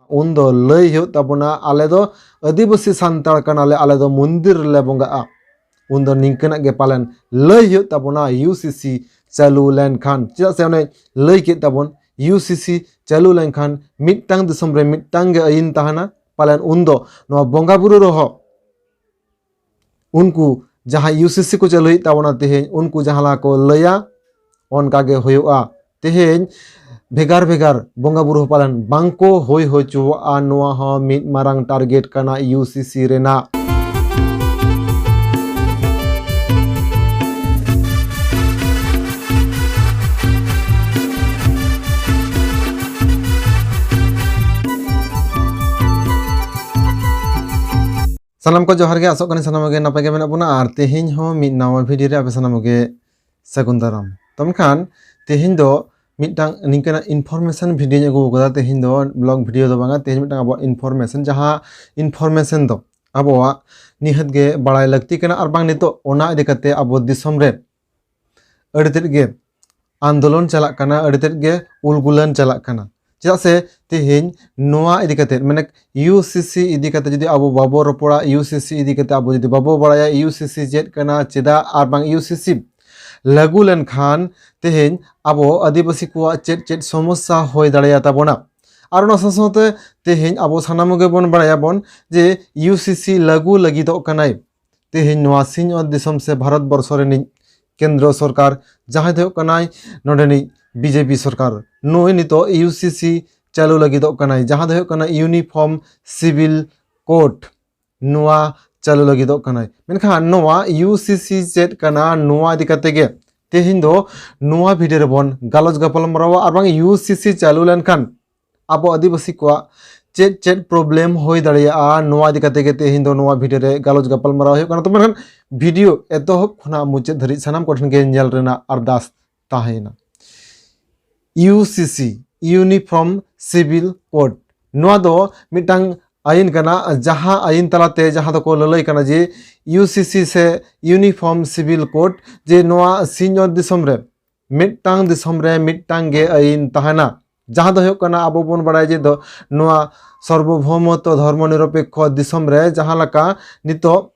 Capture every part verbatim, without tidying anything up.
ᱩᱱᱫᱚ ᱞᱟᱹᱭ ᱦᱩᱭᱩᱜ ᱛᱟᱵᱚᱱᱟ, ᱟᱞᱮ ᱫᱚ ᱟᱹᱫᱤᱵᱟᱹᱥᱤ ᱥᱟᱱᱛᱟᱲ ᱠᱟᱱᱟᱞᱮ, ᱟᱞᱮ ᱫᱚ ᱢᱚᱱᱫᱤᱨ ᱨᱮᱞᱮ ᱵᱚᱸᱜᱟᱜᱼᱟ᱾ ᱩᱱᱫᱚ ᱱᱤᱝᱠᱟᱹᱱᱟᱜ ᱜᱮ ᱯᱟᱞᱮᱱ ᱞᱟᱹᱭ ᱦᱩᱭᱩᱜ ᱛᱟᱵᱚᱱᱟ, ᱤᱭᱩ ᱥᱤ ᱥᱤ ᱪᱟᱹᱞᱩ ᱞᱮᱱᱠᱷᱟᱱ᱾ ᱪᱮᱫᱟᱜ ᱥᱮ ᱚᱱᱮ ᱞᱟᱹᱭ ᱠᱮᱫ ᱛᱟᱵᱚᱱ, ᱤᱭᱩ ᱥᱤ ᱥᱤ ᱪᱟᱹᱞᱩ ᱞᱮᱱᱠᱷᱟᱱ ᱢᱤᱫᱴᱟᱝ ᱫᱤᱥᱚᱢ ᱨᱮ ᱢᱤᱫᱴᱟᱝ ᱜᱮ ᱟᱹᱭᱤᱱ ᱛᱟᱦᱮᱱᱟ᱾ ᱯᱟᱞᱮᱱ ᱩᱱᱫᱚ ᱱᱚᱣᱟ ᱵᱚᱸᱜᱟ ᱵᱩᱨᱩ ᱨᱮᱦᱚᱸ ᱩᱱᱠᱩ ᱡᱟᱦᱟᱸ ᱤᱭᱩ ᱥᱤ ᱥᱤ ᱠᱚ ᱪᱟᱹᱞᱩᱭᱮᱫ ᱛᱟᱵᱚᱱᱟ ᱛᱮᱦᱮᱧ, ᱩᱱᱠᱩ ᱡᱟᱦᱟᱸ ᱞᱮᱠᱟ ᱠᱚ ᱞᱟᱹᱭᱟ, ᱚᱱᱠᱟ ᱜᱮ ᱦᱩᱭᱩᱜᱼᱟ᱾ ᱛᱮᱦᱮᱧ ᱵᱷᱮᱜᱟᱨ ᱵᱷᱮᱜᱟᱨ ᱵᱚᱸᱜᱟ ᱵᱩᱨᱩ ᱦᱚᱸ ᱯᱟᱞᱮᱱ ᱵᱟᱝᱠᱚ ᱦᱩᱭ ᱦᱚᱪᱚᱣᱟᱜᱼᱟ᱾ ᱱᱚᱣᱟ ᱦᱚᱸ ᱢᱤᱫ ᱢᱟᱨᱟᱝ ᱴᱟᱨᱜᱮᱴ ᱠᱟᱱᱟ ᱤᱭᱩ ᱥᱤ ᱥᱤ ᱨᱮᱱᱟᱜ᱾ ᱥᱟᱱᱟᱢ ᱠᱚ ᱡᱚᱦᱟᱨ ᱜᱮ, ᱟᱥᱚᱜ ᱠᱟᱹᱱᱟᱹᱧ ᱥᱟᱱᱟᱢ ᱜᱮ ᱱᱟᱯᱟᱭ ᱜᱮ ᱢᱮᱱᱟᱜ ᱵᱚᱱᱟ, ᱟᱨ ᱛᱮᱦᱮᱧ ᱦᱚᱸ ᱢᱤᱫ ᱱᱟᱣᱟ ᱵᱷᱤᱰᱤᱭᱳ ᱨᱮ ᱟᱯᱮ ᱥᱟᱱᱟᱢ ᱜᱮ ᱥᱟᱹᱜᱩᱱ ᱫᱟᱨᱟᱢ᱾ ᱛᱚ ᱢᱮᱱᱠᱷᱟᱱ ᱛᱮᱦᱮᱧ ᱫᱚ ᱢᱤᱫᱴᱟᱝ ᱱᱤᱝᱠᱟᱹᱱᱟᱜ ᱤᱱᱯᱷᱚᱨᱢᱮᱥᱚᱱ ᱵᱷᱤᱰᱤᱭᱳᱧ ᱟᱹᱜᱩ ᱟᱠᱟᱫᱟ᱾ ᱛᱮᱦᱮᱧ ᱫᱚ ᱵᱞᱚᱜ ᱵᱷᱤᱰᱤᱭᱳ ᱫᱚ ᱵᱟᱝᱟ, ᱛᱮᱦᱮᱧ ᱢᱤᱫᱴᱟᱝ ᱟᱵᱚᱣᱟᱜ ᱤᱱᱯᱷᱚᱨᱢᱮᱥᱚᱱ, ᱡᱟᱦᱟᱸ ᱤᱱᱯᱷᱚᱨᱢᱮᱥᱚᱱ ᱫᱚ ᱟᱵᱚᱣᱟᱜ ᱱᱤᱦᱟᱹᱛ ᱜᱮ ᱵᱟᱲᱟᱭ ᱞᱟᱹᱠᱛᱤ ᱠᱟᱱᱟ, ᱟᱨ ᱵᱟᱝ ᱱᱤᱛᱚᱜ ᱚᱱᱟ ᱤᱫᱤ ᱠᱟᱛᱮ ᱟᱵᱚ ᱫᱤᱥᱚᱢ ᱨᱮ ᱟᱹᱰᱤ ᱛᱮᱫ ᱜᱮ ᱟᱱᱫᱳᱞᱚᱱ ᱪᱟᱞᱟᱜ ᱠᱟᱱᱟ, ᱟᱹᱰᱤ ᱛᱮᱫ ᱜᱮ ᱩᱞᱜᱩᱞᱟᱱ ᱪᱟᱞᱟᱜ ᱠᱟᱱᱟ᱾ ᱪᱮᱫᱟᱜ ᱥᱮ ᱛᱮᱦᱮᱧ ᱱᱚᱣᱟ ᱤᱫᱤ ᱠᱟᱛᱮ, ᱢᱟᱱᱮ ᱤᱭᱩ ᱥᱤ ᱥᱤ ᱤᱫᱤ ᱠᱟᱛᱮ ᱡᱩᱫᱤ ᱟᱵᱚ ᱵᱟᱵᱚ ᱨᱚᱯᱚᱲᱟ, ᱤᱭᱩ ᱥᱤ ᱥᱤ ᱤᱫᱤ ᱠᱟᱛᱮ ᱟᱵᱚ ᱡᱩᱫᱤ ᱵᱟᱵᱚ ᱵᱟᱲᱟᱭᱟ ᱤᱭᱩ ᱥᱤ ᱥᱤ ᱪᱮᱫ ᱠᱟᱱᱟ, ᱪᱮᱫᱟᱜ, ᱟᱨ ᱵᱟᱝ ᱤᱭᱩ ᱥᱤ ᱥᱤ ᱞᱟᱹᱜᱩ ᱞᱮᱱᱠᱷᱟᱱ ᱛᱮᱦᱮᱧ ᱟᱵᱚ ᱟᱹᱫᱤᱵᱟᱹᱥᱤ ᱠᱚᱣᱟᱜ ᱪᱮᱫ ᱪᱮᱫ ᱥᱚᱢᱚᱥᱥᱟ ᱦᱩᱭ ᱫᱟᱲᱮᱭᱟᱛᱟ ᱵᱚᱱᱟ, ᱟᱨ ᱚᱱᱟ ᱥᱟᱶ ᱥᱟᱶᱛᱮ ᱛᱮᱦᱮᱧ ᱟᱵᱚ ᱥᱟᱱᱟᱢ ᱜᱮᱵᱚᱱ ᱵᱟᱲᱟᱭᱟᱵᱚᱱ ᱡᱮ ᱤᱭᱩ ᱥᱤ ᱥᱤ ᱞᱟᱹᱜᱩ ᱞᱟᱹᱜᱤᱫᱚᱜ ᱠᱟᱱᱟᱭ ᱛᱮᱦᱮᱧ ᱱᱚᱣᱟ ᱥᱤᱧᱚᱛ ᱫᱤᱥᱚᱢ ᱥᱮ ᱵᱷᱟᱨᱚᱛ ᱵᱚᱨᱥᱚ ᱨᱤᱱᱤᱡ ᱠᱮᱱᱫᱨᱚ ᱥᱚᱨᱠᱟᱨ, ᱡᱟᱦᱟᱸᱭ ᱫᱚ ᱦᱩᱭᱩᱜ ᱠᱟᱱᱟᱭ ᱱᱚᱰᱮᱱᱤᱡ ᱵᱤ ᱡᱮ ᱯᱤ ᱥᱚᱨᱠᱟᱨ, ᱱᱩᱭ ᱱᱤᱛᱚᱜ ᱤᱭᱩ ᱥᱤ ᱥᱤ ᱪᱟᱹᱞᱩ ᱞᱟᱹᱜᱤᱫᱚᱜ ᱠᱟᱱᱟᱭ, ᱡᱟᱦᱟᱸ ᱫᱚ ᱦᱩᱭᱩᱜ ᱠᱟᱱᱟ ᱤᱭᱩᱱᱤᱯᱷᱚᱨᱢ ᱥᱤᱵᱤᱞ ᱠᱳᱰ, ᱱᱚᱣᱟ ᱪᱟᱹᱞᱩ ᱞᱟᱹᱜᱤᱫᱚᱜ ᱠᱟᱱᱟᱭ᱾ ᱢᱮᱱᱠᱷᱟᱱ ᱱᱚᱣᱟ ᱤᱭᱩ ᱥᱤ ᱥᱤ ᱪᱮᱫ ᱠᱟᱱᱟ, ᱱᱚᱣᱟ ᱤᱫᱤ ᱠᱟᱛᱮ ᱜᱮ ᱛᱮᱦᱮᱧ ᱫᱚ ᱱᱚᱣᱟ ᱵᱷᱤᱰᱤᱭᱳ ᱨᱮᱵᱚᱱ ᱜᱟᱞᱚᱪ ᱜᱟᱯᱟᱞ ᱢᱟᱨᱟᱣᱟ, ᱟᱨ ᱵᱟᱝ ᱤᱭᱩ ᱥᱤ ᱥᱤ ᱪᱟᱹᱞᱩ ᱞᱮᱱᱠᱷᱟᱱ ᱟᱵᱚ ᱟᱹᱫᱤᱵᱟᱹᱥᱤ ᱠᱚᱣᱟᱜ ᱪᱮᱫ ᱪᱮᱫ ᱯᱨᱚᱵᱞᱮᱢ ᱦᱩᱭ ᱫᱟᱲᱮᱭᱟᱜᱼᱟ, ᱱᱚᱣᱟ ᱤᱫᱤ ᱠᱟᱛᱮ ᱜᱮ ᱛᱮᱦᱮᱧ ᱫᱚ ᱱᱚᱣᱟ ᱵᱷᱤᱰᱤᱭᱳ ᱨᱮ ᱜᱟᱞᱚᱪ ᱜᱟᱯᱟᱞ ᱢᱟᱨᱟᱣ ᱦᱩᱭᱩᱜ ᱠᱟᱱᱟ᱾ ᱛᱚ ᱢᱮᱱᱠᱷᱟᱱ ᱵᱷᱤᱰᱤᱭᱳ ᱮᱛᱚᱦᱚᱵ ᱠᱷᱚᱱᱟᱜ ᱢᱩᱪᱟᱹᱫ ᱫᱷᱟᱹᱨᱤᱡ ᱥᱟᱱᱟᱢ ᱠᱚᱴᱷᱮᱱ ᱜᱮ ᱧᱮᱞ ᱨᱮᱱᱟᱜ ᱟᱨᱫᱟᱥ ᱛᱟᱦᱮᱸᱭᱮᱱᱟ᱾ ᱤᱭᱩ ᱥᱤ ᱥᱤ, ᱤᱭᱩᱱᱤᱯᱷᱚᱨᱢ ᱥᱤᱵᱤᱞ ᱠᱳᱰ, ᱱᱚᱣᱟ ᱫᱚ ᱢᱤᱫᱴᱟᱝ ᱟᱹᱭᱤᱱ ᱠᱟᱱᱟ, ᱡᱟᱦᱟᱸ ᱟᱹᱭᱤᱱ ᱛᱟᱞᱟᱛᱮ ᱡᱟᱦᱟᱸ ᱫᱚᱠᱚ ᱞᱟᱹᱞᱟᱹᱭ ᱠᱟᱱᱟ ᱡᱮ ᱤᱭᱩ ᱥᱤ ᱥᱤ ᱥᱮ ᱤᱭᱩᱱᱤᱯᱷᱚᱨᱢ ᱥᱤᱵᱤᱞ ᱠᱳᱰ, ᱡᱮ ᱱᱚᱣᱟ ᱥᱤᱧᱚᱛ ᱫᱤᱥᱚᱢ ᱨᱮ ᱢᱤᱫᱴᱟᱝ ᱫᱤᱥᱚᱢ ᱨᱮ ᱢᱤᱫᱴᱟᱝ ᱜᱮ ᱟᱹᱭᱤᱱ ᱛᱟᱦᱮᱱᱟ᱾ ᱡᱟᱦᱟᱸ ᱫᱚ ᱦᱩᱭᱩᱜ ᱠᱟᱱᱟ, ᱟᱵᱚ ᱵᱚᱱ ᱵᱟᱲᱟᱭᱟ ᱡᱮ ᱫᱚ ᱱᱚᱣᱟ ᱥᱚᱨᱵᱚᱵᱷᱳᱣᱢᱚᱛᱛᱚ ᱫᱷᱚᱨᱢᱚ ᱱᱤᱨᱚᱯᱮᱠᱠᱷᱚ ᱫᱤᱥᱚᱢ ᱨᱮ ᱡᱟᱦᱟᱸ ᱞᱮᱠᱟ ᱱᱤᱛᱚᱜ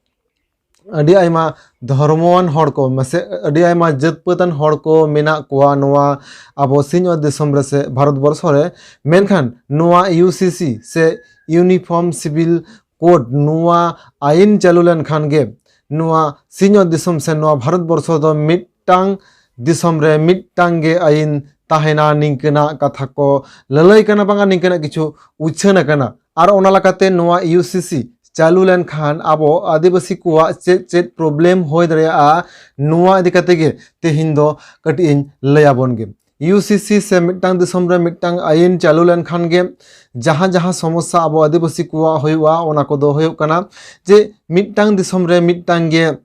ᱟᱹᱰᱤ ᱟᱭᱢᱟ ᱫᱷᱚᱨᱢᱚᱣᱟᱱ ᱦᱚᱲ ᱠᱚ, ᱢᱟᱥᱮ ᱟᱹᱰᱤ ᱟᱭᱢᱟ ᱡᱟᱹᱛ ᱯᱟᱹᱛᱟᱱ ᱦᱚᱲ ᱠᱚ ᱢᱮᱱᱟᱜ ᱠᱚᱣᱟ ᱱᱚᱣᱟ ᱟᱵᱚ ᱥᱤᱧᱚᱛ ᱫᱤᱥᱚᱢ ᱨᱮ ᱥᱮ ᱵᱷᱟᱨᱚᱛ ᱵᱚᱨᱥᱚ ᱨᱮ, ᱢᱮᱱᱠᱷᱟᱱ ᱱᱚᱣᱟ ᱤᱭᱩ ᱥᱤ ᱥᱤ ᱥᱮ Uniform Civil Code, ᱱᱚᱣᱟ ᱟᱭᱤᱱ ᱪᱟᱹᱞᱩ ᱞᱮᱱᱠᱷᱟᱱ ᱜᱮ ᱱᱚᱣᱟ ᱥᱤᱧᱚᱛ ᱫᱤᱥᱚᱢ ᱥᱮ ᱱᱚᱣᱟ ᱵᱷᱟᱨᱚᱛ ᱵᱚᱨᱥᱚ ᱫᱚ ᱢᱤᱫᱴᱟᱝ ᱫᱤᱥᱚᱢ ᱨᱮ ᱢᱤᱫᱴᱟᱝ ᱜᱮ ᱟᱭᱤᱱ ᱛᱟᱦᱮᱱᱟ, ᱱᱤᱝᱠᱟᱹᱱᱟᱜ ᱠᱟᱛᱷᱟ ᱠᱚ ᱞᱟᱹᱞᱟᱹᱭ ᱠᱟᱱᱟ, ᱵᱟᱝᱟ ᱱᱤᱝᱠᱟᱹᱱᱟᱜ ᱠᱤᱪᱷᱩ ᱩᱪᱷᱟᱹᱱ ᱟᱠᱟᱱᱟ᱾ ᱟᱨ ᱚᱱᱟ ᱞᱮᱠᱟᱛᱮ ᱱᱚᱣᱟ ᱤᱭᱩ ᱥᱤ ᱥᱤ ᱪᱟᱹᱞᱩ ᱞᱮᱱᱠᱷᱟᱱ ᱟᱵᱚ ᱟᱹᱫᱤᱵᱟᱹᱥᱤ ᱠᱚᱣᱟᱜ ᱪᱮᱫ ᱪᱮᱫ problem ᱦᱩᱭ ᱫᱟᱲᱮᱭᱟᱜᱼᱟ, ᱱᱚᱣᱟ ᱤᱫᱤ ᱠᱟᱛᱮ ᱜᱮ ᱛᱮᱦᱮᱧ ᱫᱚ ᱠᱟᱹᱴᱤᱡ ᱤᱧ ᱞᱟᱹᱭ ᱟᱵᱚᱱ ᱜᱮ᱾ ᱤᱭᱩ ᱥᱤ ᱥᱤ ᱥᱮ ᱢᱤᱫᱴᱟᱝ ᱫᱤᱥᱚᱢ ᱨᱮ ᱢᱤᱫᱴᱟᱝ ᱟᱭᱤᱱ ᱪᱟᱹᱞᱩ ᱞᱮᱱᱠᱷᱟᱱ ᱜᱮ ᱡᱟᱦᱟᱸ ᱡᱟᱦᱟᱸ ᱥᱚᱢᱚᱥᱥᱟ ᱟᱵᱚ ᱟᱹᱫᱤᱵᱟᱹᱥᱤ ᱠᱚᱣᱟᱜ ᱦᱩᱭᱩᱜᱼᱟ, ᱚᱱᱟ ᱠᱚᱫᱚ ᱦᱩᱭᱩᱜ ᱠᱟᱱᱟ ᱡᱮ ᱢᱤᱫᱴᱟᱝ ᱫᱤᱥᱚᱢ ᱨᱮ ᱢᱤᱫᱴᱟᱝ ᱜᱮ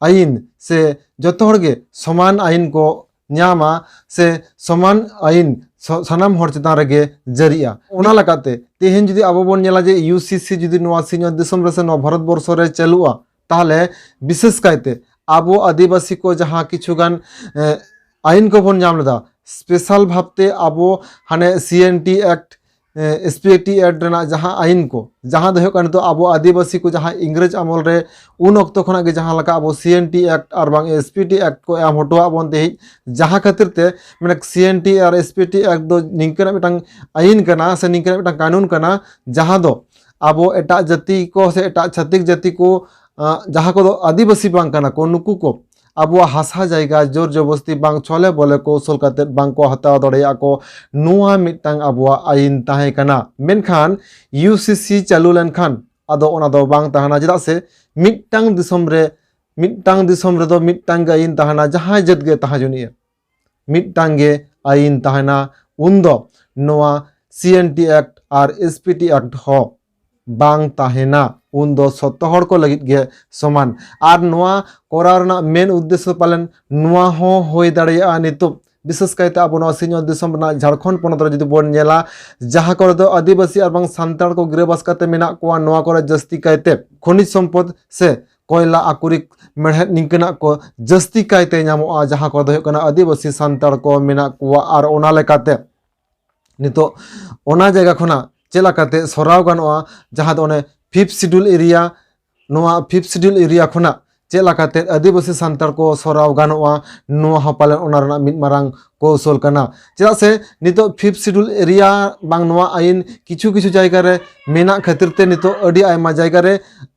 ᱟᱭᱤᱱ ᱥᱮ ᱡᱚᱛᱚ ᱦᱚᱲ ᱜᱮ ᱥᱚᱢᱟᱱ ᱟᱭᱤᱱ ᱠᱚ ᱧᱟᱢᱟ ᱥᱮ ᱥᱚᱢᱟᱱ ᱟᱭᱤᱱ ᱥᱚ-, ᱥᱟᱱᱟᱢ ᱦᱚᱲ ᱪᱮᱛᱟᱱ ᱨᱮᱜᱮ ᱡᱟᱹᱨᱤᱜᱼᱟ᱾ ᱚᱱᱟ ᱞᱮᱠᱟᱛᱮ ᱛᱮᱦᱮᱧ ᱡᱩᱫᱤ ᱟᱵᱚ ᱵᱚᱱ ᱧᱮᱞᱟ ᱡᱮ ᱤᱭᱩ ᱥᱤ ᱥᱤ ᱡᱩᱫᱤ ᱱᱚᱣᱟ ᱥᱤᱧᱚᱛ ᱫᱤᱥᱚᱢ ᱨᱮ ᱥᱮ ᱱᱚᱣᱟ ᱵᱷᱟᱨᱚᱛ ᱵᱚᱨᱥᱚ ᱨᱮ ᱪᱟᱹᱞᱩᱜᱼᱟ, ᱛᱟᱦᱚᱞᱮ ᱵᱤᱥᱮᱥ ᱠᱟᱭᱛᱮ ᱟᱵᱚ ᱟᱹᱫᱤᱵᱟᱹᱥᱤ ᱠᱚ ᱡᱟᱦᱟᱸ ᱠᱤᱪᱷᱩ ᱜᱟᱱ, ᱮ, ᱟᱭᱤᱱ ᱠᱚᱵᱚᱱ ᱧᱟᱢ ᱞᱮᱫᱟ, special ᱵᱷᱟᱵᱽᱛᱮ ᱟᱵᱚ ᱦᱟᱱᱮ ᱥᱤ ᱮᱱ ᱴᱤ Act, ᱮ, ᱮᱥ ᱯᱤ ᱴᱤ Act ᱨᱮᱱᱟᱜ ᱡᱟᱦᱟᱸ ᱟᱭᱤᱱ ᱠᱚ, ᱡᱟᱦᱟᱸ ᱫᱚ ᱦᱩᱭᱩᱜ ᱠᱟᱱᱟ ᱱᱤᱛᱚᱜ ᱟᱵᱚ ᱟᱹᱫᱤᱵᱟᱹᱥᱤ ᱠᱚ ᱡᱟᱦᱟᱸ ᱤᱝᱨᱮᱡᱽ ᱟᱢᱚᱞ ᱨᱮ ᱩᱱ ᱚᱠᱛᱚ ᱠᱷᱚᱱᱟᱜ ᱜᱮ ᱡᱟᱦᱟᱸ ᱞᱮᱠᱟ ᱟᱵᱚ ᱥᱤ ᱮᱱ ᱴᱤ Act ᱟᱨ ᱵᱟᱝ ᱮᱥ ᱯᱤ ᱴᱤ Act ᱠᱚ ᱮᱢ ᱦᱚᱴᱚᱣᱟᱜ ᱵᱚᱱ ᱛᱟᱦᱮᱸᱫ, ᱡᱟᱦᱟᱸ ᱠᱷᱟᱹᱛᱤᱨ ᱛᱮ ᱢᱟᱱᱮ ᱥᱤ ᱮᱱ ᱴᱤ ᱟᱨ ᱮᱥ ᱯᱤ ᱴᱤ Act ᱫᱚ ᱱᱤᱝᱠᱟᱹᱱᱟᱜ ᱢᱤᱫᱴᱟᱝ ᱟᱭᱤᱱ ᱠᱟᱱᱟ ᱥᱮ ᱱᱤᱝᱠᱟᱹᱱᱟᱜ ᱢᱤᱫᱴᱟᱝ ᱠᱟᱹᱱᱩᱱ ᱠᱟᱱᱟ, ᱡᱟᱦᱟᱸ ᱫᱚ ᱟᱵᱚ ᱮᱴᱟᱜ ᱡᱟᱹᱛᱤ ᱠᱚ ᱥᱮ ᱮᱴᱟᱜ ᱪᱷᱟᱹᱛᱤᱠ ᱡᱟᱹᱛᱤ ᱠᱚ, ᱟᱸ, ᱡᱟᱦᱟᱸ ᱠᱚᱫᱚ ᱟᱹᱫᱤᱵᱟᱹᱥᱤ ᱵᱟᱝ ᱠᱟᱱᱟ ᱠᱚ, ᱱᱩᱠᱩ ᱠᱚ ᱟᱵᱚᱣᱟᱜ ᱦᱟᱥᱟ ᱡᱟᱭᱜᱟ ᱡᱳᱨ ᱡᱚᱵᱚᱥᱛᱤ ᱵᱟᱝ ᱪᱷᱚᱞᱮ ᱵᱚᱞᱮ ᱠᱚ ᱩᱥᱩᱞ ᱠᱟᱛᱮᱫ ᱵᱟᱝ ᱠᱚ ᱦᱟᱛᱟᱣ ᱫᱟᱲᱮᱭᱟᱜᱼᱟ ᱠᱚ, ᱱᱚᱣᱟ ᱢᱤᱫᱴᱟᱝ ᱟᱵᱚᱣᱟᱜ ᱟᱭᱤᱱ ᱛᱟᱦᱮᱸ ᱠᱟᱱᱟ᱾ ᱢᱮᱱᱠᱷᱟᱱ ᱤᱭᱩ ᱥᱤ ᱥᱤ ᱪᱟᱹᱞᱩ ᱞᱮᱱᱠᱷᱟᱱ ᱟᱫᱚ ᱚᱱᱟ ᱫᱚ ᱵᱟᱝ ᱛᱟᱦᱮᱱᱟ, ᱪᱮᱫᱟᱜ ᱥᱮ ᱢᱤᱫᱴᱟᱝ ᱫᱤᱥᱚᱢ ᱨᱮ, ᱢᱤᱫᱴᱟᱝ ᱫᱤᱥᱚᱢ ᱨᱮᱫᱚ ᱢᱤᱫᱴᱟᱝ ᱜᱮ ᱟᱭᱤᱱ ᱛᱟᱦᱮᱱᱟ, ᱡᱟᱦᱟᱸᱭ ᱡᱟᱹᱛ ᱜᱮ ᱛᱟᱦᱮᱸ ᱡᱚᱱᱤᱡ ᱮ, ᱢᱤᱫᱴᱟᱝ ᱜᱮ ᱟᱭᱤᱱ ᱛᱟᱦᱮᱱᱟ᱾ ᱩᱱᱫᱚ ᱱᱚᱣᱟ ᱥᱤ ᱮᱱ ᱴᱤ Act ᱟᱨ ᱮᱥ ᱯᱤ ᱴᱤ Act ᱦᱚᱸ ᱵᱟᱝ ᱛᱟᱦᱮᱱᱟ, ᱩᱱᱫᱚ ᱡᱚᱛᱚ ᱦᱚᱲ ᱠᱚ ᱞᱟᱹᱜᱤᱫ ᱜᱮ ᱥᱚᱢᱟᱱ᱾ ᱟᱨ ᱱᱚᱣᱟ ᱠᱚᱨᱟᱣ ᱨᱮᱱᱟᱜ ᱢᱮᱱ ᱩᱫᱽᱫᱮᱥᱥᱚ ᱯᱟᱞᱮᱱ ᱱᱚᱣᱟ ᱦᱚᱸ ᱦᱩᱭ ᱫᱟᱲᱮᱭᱟᱜᱼᱟ᱾ ᱱᱤᱛᱚᱜ ᱵᱤᱥᱮᱥ ᱠᱟᱭᱛᱮ ᱟᱵᱚ ᱱᱚᱣᱟ ᱥᱤᱧᱚᱛ ᱫᱤᱥᱚᱢ ᱨᱮᱱᱟᱜ ᱡᱷᱟᱲᱠᱷᱚᱸᱰ ᱯᱚᱱᱚᱛ ᱨᱮ ᱡᱩᱫᱤ ᱵᱚᱱ ᱧᱮᱞᱟ, ᱡᱟᱦᱟᱸ ᱠᱚᱨᱮ ᱫᱚ ᱟᱹᱫᱤᱵᱟᱹᱥᱤ ᱟᱨ ᱵᱟᱝ ᱥᱟᱱᱛᱟᱲ ᱠᱚ ᱜᱤᱨᱟᱹᱵᱟᱥ ᱠᱟᱛᱮ ᱢᱮᱱᱟᱜ ᱠᱚᱣᱟ, ᱱᱚᱣᱟ ᱠᱚᱨᱮ ᱡᱟᱹᱥᱛᱤ ᱠᱟᱭᱛᱮ ᱠᱷᱚᱱᱤᱡᱽ ᱥᱚᱢᱯᱚᱫ ᱥᱮ ᱠᱚᱭᱞᱟ, ᱟᱠᱚᱨᱤᱠ, ᱢᱮᱲᱦᱮᱫ ᱱᱤᱝᱠᱟᱹᱱᱟᱜ ᱠᱚ ᱡᱟᱹᱥᱛᱤ ᱠᱟᱭᱛᱮ ᱧᱟᱢᱚᱜᱼᱟ, ᱡᱟᱦᱟᱸ ᱠᱚᱨᱮ ᱫᱚ ᱦᱩᱭᱩᱜ ᱠᱟᱱᱟ ᱟᱹᱫᱤᱵᱟᱹᱥᱤ ᱥᱟᱱᱛᱟᱲ ᱠᱚ ᱢᱮᱱᱟᱜ ᱠᱚᱣᱟ᱾ ᱟᱨ ᱚᱱᱟ ᱞᱮᱠᱟᱛᱮ ᱱᱤᱛᱚᱜ ᱚᱱᱟ ᱡᱟᱭᱜᱟ ᱠᱷᱚᱱᱟᱜ ᱪᱮᱫ ᱞᱮᱠᱟᱛᱮ ᱥᱚᱨᱟᱣ ᱜᱟᱱᱚᱜᱼᱟ, ᱡᱟᱦᱟᱸ ᱫᱚ ᱚᱱᱮ ᱯᱷᱤᱯᱛᱷ ᱥᱤᱰᱩᱞ ᱮᱨᱤᱭᱟ, ᱱᱚᱣᱟ ᱯᱷᱤᱯᱛᱷ ᱥᱤᱰᱩᱞ ᱮᱨᱤᱭᱟ ᱠᱷᱚᱱᱟᱜ ᱪᱮᱫ ᱞᱮᱠᱟᱛᱮ ᱟᱹᱫᱤᱵᱟᱹᱥᱤ ᱥᱟᱱᱛᱟᱲ ᱠᱚ ᱥᱚᱨᱟᱣ ᱜᱟᱱᱚᱜᱼᱟ, ᱱᱚᱣᱟ ᱦᱚᱸ ᱯᱟᱞᱮᱱ ᱚᱱᱟ ᱨᱮᱱᱟᱜ ᱢᱤᱫ ᱢᱟᱨᱟᱝ ᱠᱚᱣᱥᱚᱞ ᱠᱟᱱᱟ᱾ ᱪᱮᱫᱟᱜ ᱥᱮ ᱱᱤᱛᱚᱜ ᱯᱷᱤᱯᱛᱷ ᱥᱤᱰᱩᱞ ᱮᱨᱤᱭᱟ ᱵᱟᱝ ᱱᱚᱣᱟ ᱟᱭᱤᱱ ᱠᱤᱪᱷᱩ ᱠᱤᱪᱷᱩ ᱡᱟᱭᱜᱟ ᱨᱮ ᱢᱮᱱᱟᱜ ᱠᱷᱟᱹᱛᱤᱨ ᱛᱮ ᱱᱤᱛᱚᱜ ᱟᱹᱰᱤ ᱟᱭᱢᱟ ᱡᱟᱭᱜᱟ ᱨᱮ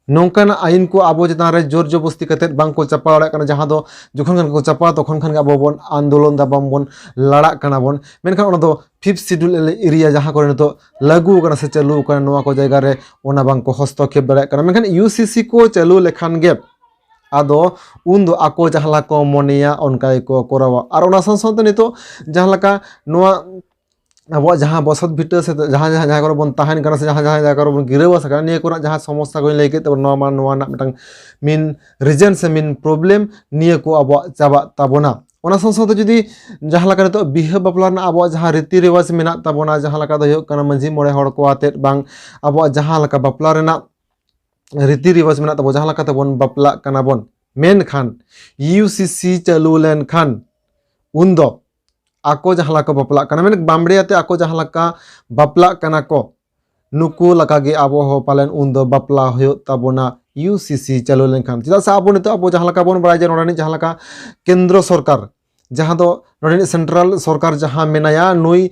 ᱱᱚᱝᱠᱟᱱᱟᱜ ᱟᱭᱤᱱ ᱠᱚ ᱟᱵᱚ ᱪᱮᱛᱟᱱ ᱨᱮ ᱡᱳᱨ ᱡᱚᱵᱚᱥᱛᱤ ᱠᱟᱛᱮᱫ ᱵᱟᱝ ᱠᱚ ᱪᱟᱯᱟᱣ ᱫᱟᱲᱮᱭᱟᱜ ᱠᱟᱱᱟ, ᱡᱟᱦᱟᱸ ᱫᱚ ᱡᱚᱠᱷᱚᱱ ᱜᱮ ᱠᱚ ᱪᱟᱯᱟᱣᱟ ᱛᱚᱠᱷᱚᱱ ᱠᱷᱟᱱ ᱜᱮ ᱟᱵᱚ ᱵᱚᱱ ᱟᱱᱫᱳᱞᱚᱱ ᱫᱟ, ᱵᱟᱝ ᱵᱚᱱ ᱞᱟᱲᱟᱜ ᱠᱟᱱᱟ ᱵᱚᱱ᱾ ᱢᱮᱱᱠᱷᱟᱱ ᱚᱱᱟ ᱫᱚ ᱯᱷᱤᱯᱛᱷ ᱥᱤᱰᱩᱞ ᱮᱨᱤᱭᱟ ᱡᱟᱦᱟᱸ ᱠᱚᱨᱮ ᱱᱤᱛᱚᱜ ᱞᱟᱹᱜᱩ ᱟᱠᱟᱱᱟ ᱥᱮ ᱪᱟᱹᱞᱩ ᱟᱠᱟᱱᱟ, ᱱᱚᱣᱟ ᱠᱚ ᱡᱟᱭᱜᱟ ᱨᱮ ᱚᱱᱟ ᱵᱟᱝ ᱠᱚ ᱦᱚᱥᱛᱚᱠᱷᱮᱯ ᱫᱟᱲᱮᱭᱟᱜ ᱠᱟᱱᱟ᱾ ᱢᱮᱱᱠᱷᱟᱱ ᱤᱭᱩ ᱥᱤ ᱥᱤ ᱠᱚ ᱪᱟᱹᱞᱩ ᱞᱮᱠᱷᱟᱱ ᱜᱮ ᱟᱫᱚ ᱩᱱᱫᱚ ᱟᱠᱚ ᱡᱟᱦᱟᱸ ᱞᱮᱠᱟ ᱠᱚ ᱢᱚᱱᱮᱭᱟ ᱚᱱᱠᱟ ᱜᱮᱠᱚ ᱠᱚᱨᱟᱣᱟ᱾ ᱟᱨ ᱚᱱᱟ ᱥᱟᱶ ᱥᱟᱶᱛᱮ ᱱᱤᱛᱚᱜ ᱡᱟᱦᱟᱸ ᱞᱮᱠᱟ ᱱᱚᱣᱟ ᱟᱵᱚᱣᱟᱜ ᱡᱟᱦᱟᱸ ᱵᱚᱥᱚᱛ ᱵᱷᱤᱴᱟᱹ ᱥᱮ ᱡᱟᱦᱟᱸ ᱡᱟᱦᱟᱸ ᱡᱟᱦᱟᱸ ᱠᱚᱨᱮ ᱵᱚᱱ ᱛᱟᱦᱮᱱ ᱠᱟᱱᱟ ᱥᱮ ᱡᱟᱦᱟᱸ ᱡᱟᱦᱟᱸ ᱡᱟᱭᱜᱟ ᱠᱚᱨᱮ ᱵᱚᱱ ᱜᱤᱨᱟᱹᱵᱟᱥ ᱟᱠᱟᱱᱟ, ᱱᱤᱭᱟᱹ ᱠᱚᱨᱮᱱᱟᱜ ᱡᱟᱦᱟᱸ ᱥᱚᱢᱚᱥᱥᱟ ᱠᱚᱧ ᱞᱟᱹᱭ ᱠᱮᱫ ᱛᱟᱵᱚᱱᱟ, ᱱᱚᱣᱟ ᱢᱟ ᱱᱚᱣᱟ ᱨᱮᱱᱟᱜ ᱢᱤᱫᱴᱟᱝ ᱢᱤᱱ ᱨᱤᱡᱮᱱ ᱥᱮ ᱢᱤᱱ ᱯᱨᱚᱵᱞᱮᱢ ᱱᱤᱭᱟᱹ ᱠᱚ ᱟᱵᱚᱣᱟᱜ ᱪᱟᱵᱟᱜ ᱛᱟᱵᱚᱱᱟ᱾ ᱚᱱᱟ ᱥᱟᱶ ᱥᱟᱶᱛᱮ ᱡᱩᱫᱤ ᱡᱟᱦᱟᱸ ᱞᱮᱠᱟ ᱱᱤᱛᱚᱜ ᱵᱤᱦᱟᱹ ᱵᱟᱯᱞᱟ ᱨᱮᱱᱟᱜ ᱟᱵᱚᱣᱟᱜ ᱡᱟᱦᱟᱸ ᱨᱤᱛᱤ ᱨᱮᱣᱟᱡᱽ ᱢᱮᱱᱟᱜ ᱛᱟᱵᱚᱱᱟ, ᱡᱟᱦᱟᱸ ᱞᱮᱠᱟ ᱫᱚ ᱦᱩᱭᱩᱜ ᱠᱟᱱᱟ ᱢᱟᱹᱡᱷᱤ ᱢᱚᱬᱮ ᱦᱚᱲ ᱠᱚ ᱟᱛᱮᱫ ᱵᱟᱝ ᱟᱵᱚᱣᱟᱜ ᱡᱟᱦᱟᱸ ᱞᱮᱠᱟ ᱵᱟᱯᱞᱟ ᱨᱮᱱᱟᱜ ᱨᱤᱛᱤ ᱨᱮᱣᱟᱡᱽ ᱢᱮᱱᱟᱜ ᱛᱟᱵᱚᱱᱟ, ᱡᱟᱦᱟᱸ ᱞᱮᱠᱟ ᱛᱮᱵᱚᱱ ᱵᱟᱯᱞᱟᱜ ᱠᱟᱱᱟ ᱵᱚᱱ, ᱢᱮᱱᱠᱷᱟᱱ ᱤᱭᱩ ᱥᱤ ᱥᱤ ᱪᱟᱹᱞᱩ ᱞᱮᱱᱠᱷᱟᱱ ᱩᱱᱫᱚ ᱟᱠᱚ ᱡᱟᱦᱟᱸ ᱞᱮᱠᱟ ᱠᱚ ᱵᱟᱯᱞᱟᱜ ᱠᱟᱱᱟ, ᱢᱮᱱ ᱵᱟᱢᱵᱲᱮ ᱟᱛᱮ ᱟᱠᱚ ᱡᱟᱦᱟᱸ ᱞᱮᱠᱟ ᱵᱟᱯᱞᱟᱜ ᱠᱟᱱᱟ ᱠᱚ, ᱱᱩᱠᱩ ᱞᱮᱠᱟᱜᱮ ᱟᱵᱚ ᱦᱚᱸ ᱯᱟᱞᱮᱱ ᱩᱱᱫᱚ ᱵᱟᱯᱞᱟ ᱦᱩᱭᱩᱜ ᱛᱟᱵᱚᱱᱟ ᱤᱭᱩ ᱥᱤ ᱥᱤ ᱪᱟᱹᱞᱩ ᱞᱮᱱᱠᱷᱟᱱ᱾ ᱪᱮᱫᱟᱜ ᱥᱮ ᱟᱵᱚ ᱱᱤᱛᱚᱜ ᱟᱵᱚ ᱡᱟᱦᱟᱸ ᱞᱮᱠᱟ ᱵᱚᱱ ᱵᱟᱲᱟᱭᱟ ᱡᱮ ᱱᱚᱰᱮᱱᱤᱡ ᱡᱟᱦᱟᱸ ᱞᱮᱠᱟ ᱠᱮᱱᱫᱨᱚ ᱥᱚᱨᱠᱟᱨ, ᱡᱟᱦᱟᱸ ᱫᱚ ᱱᱚᱰᱮᱱᱤᱡ ᱥᱮᱱᱴᱨᱟᱞ ᱥᱚᱨᱠᱟᱨ ᱡᱟᱦᱟᱸ ᱢᱮᱱᱟᱭᱟ, ᱱᱩᱭ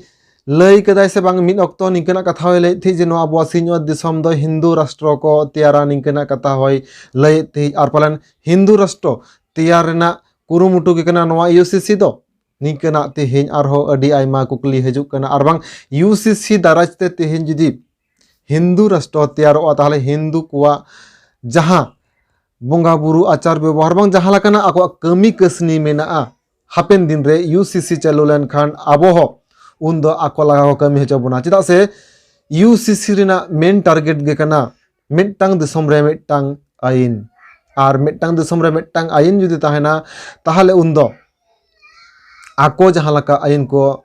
ᱞᱟᱹᱭ ᱠᱮᱫᱟᱭ ᱥᱮ ᱵᱟᱝ, ᱢᱤᱫ ᱚᱠᱛᱚ ᱱᱤᱝᱠᱟᱹᱱᱟᱜ ᱠᱟᱛᱷᱟ ᱦᱚᱸᱭ ᱞᱟᱹᱭᱮᱫ ᱛᱟᱦᱮᱸᱫ ᱡᱮ ᱱᱚᱣᱟ ᱟᱵᱚᱣᱟᱜ ᱥᱤᱧᱚᱛ ᱫᱤᱥᱚᱢ ᱫᱚ ᱦᱤᱱᱫᱩ ᱨᱟᱥᱴᱨᱚ ᱠᱚ ᱛᱮᱭᱟᱨᱟ, ᱱᱤᱝᱠᱟᱹᱱᱟᱜ ᱠᱟᱛᱷᱟ ᱦᱚᱸᱭ ᱞᱟᱹᱭᱮᱫ ᱛᱟᱦᱮᱸᱫ᱾ ᱟᱨ ᱯᱟᱞᱮᱱ ᱦᱤᱱᱫᱩ ᱨᱟᱥᱴᱨᱚ ᱛᱮᱭᱟᱨ ᱨᱮᱱᱟᱜ ᱠᱩᱨᱩᱢᱩᱴᱩ ᱜᱮ ᱠᱟᱱᱟ ᱱᱚᱣᱟ ᱤᱭᱩ ᱥᱤ ᱥᱤ ᱫᱚ᱾ ᱱᱤᱝᱠᱟᱹᱱᱟᱜ ᱛᱮᱦᱮᱧ ᱟᱨᱦᱚᱸ ᱟᱹᱰᱤ ᱟᱭᱢᱟ ᱠᱩᱠᱞᱤ ᱦᱤᱡᱩᱜ ᱠᱟᱱᱟ᱾ ᱟᱨ ᱵᱟᱝ ᱤᱭᱩ ᱥᱤ ᱥᱤ ᱫᱟᱨᱟᱭ ᱛᱮ ᱛᱮᱦᱮᱧ ᱡᱩᱫᱤ ᱦᱤᱱᱫᱩ ᱨᱟᱥᱴᱨᱚ ᱛᱮᱭᱟᱨᱚᱜᱼᱟ, ᱛᱟᱦᱚᱞᱮ ᱦᱤᱱᱫᱩ ᱠᱚᱣᱟᱜ ᱡᱟᱦᱟᱸ ᱵᱚᱸᱜᱟ ᱵᱩᱨᱩ, ᱟᱪᱟᱨ ᱵᱮᱵᱚᱦᱟᱨ, ᱵᱟᱝ ᱡᱟᱦᱟᱸ ᱞᱮᱠᱟᱱᱟᱜ ᱟᱠᱚᱣᱟᱜ ᱠᱟᱹᱢᱤ ᱠᱟᱹᱥᱱᱤ ᱢᱮᱱᱟᱜᱼᱟ, ᱦᱟᱯᱮᱱ ᱫᱤᱱ ᱨᱮ ᱤᱭᱩ ᱥᱤ ᱥᱤ ᱪᱟᱹᱞᱩ ᱞᱮᱱᱠᱷᱟᱱ ᱟᱵᱚ ᱦᱚᱸ ᱩᱱᱫᱚ ᱟᱠᱚ ᱞᱮᱠᱟ ᱠᱚ ᱠᱟᱹᱢᱤ ᱦᱚᱪᱚ ᱵᱚᱱᱟ᱾ ᱪᱮᱫᱟᱜ ᱥᱮ ᱤᱭᱩ ᱥᱤ ᱥᱤ ᱨᱮᱱᱟᱜ ᱢᱮᱱ ᱴᱟᱨᱜᱮᱴ ᱜᱮ ᱠᱟᱱᱟ ᱢᱤᱫᱴᱟᱝ ᱫᱤᱥᱚᱢ ᱨᱮ ᱢᱤᱫᱴᱟᱝ ᱟᱹᱭᱤᱱ᱾ ᱟᱨ ᱢᱤᱫᱴᱟᱝ ᱫᱤᱥᱚᱢ ᱨᱮ ᱢᱤᱫᱴᱟᱝ ᱟᱹᱭᱤᱱ ᱡᱩᱫᱤ ᱛᱟᱦᱮᱱᱟ, ᱛᱟᱦᱚᱞᱮ ᱩᱱᱫᱚ ᱟᱠᱚ ᱡᱟᱦᱟᱸ ᱞᱮᱠᱟ ᱟᱹᱭᱤᱱ ᱠᱚ